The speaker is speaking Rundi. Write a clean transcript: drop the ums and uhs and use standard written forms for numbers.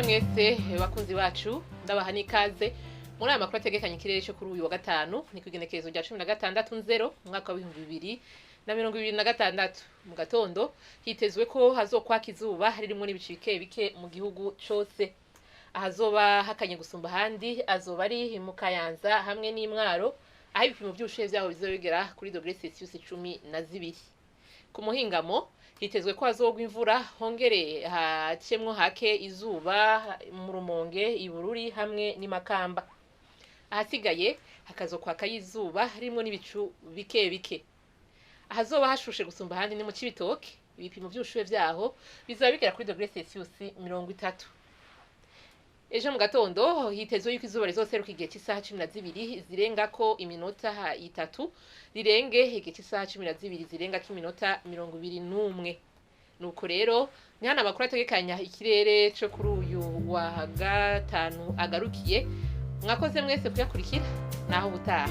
Ndabaramutse mwese bakunzi bacu, ndabaha n'ikaze muri aya makuru ategekanya ikirere cyo kuri uyu wa gatanu, ni kw'igenekerezo rya 16 nzero umwaka wa 2026. Mu gatondo hitezwe ko hazokwaka izuba ririmwo n'ibicu bike bike mu gihugu cose. Ahazoba hakanye gusumba ahandi azoba ari mu Kayanza hamwe n'Imwaro, aho ibipimo vy'ubushuhe vyaho bizoba bigera kuri dogere Celsius 12. Ku muhingamo hitezwe ko hazogwa imvura, hongere hacemwo hake izuba mu Rumonge, Ibururi hamwe n'imakamba. Ahasigaye hakazokwaka izuba harimwo n'ibicu bike bike. Ahazoba hashushe gusumba ahandi ni mu Cibitoke, ibipimo vy'ubushuhe vyaho bizaba bigera kuri dogere Celsius 30. Ejo mu gatondo hitezwe yuko izuba rizoseruka igihe c'isaha 12:03, rirenge igihe c'isaha 12:21. Nuko rero ni hano amakuru ategekanya ikirere co kuri uyu wa gatanu agarukiye. Mwakoze mwese kuyakurikira, naho ubutaha.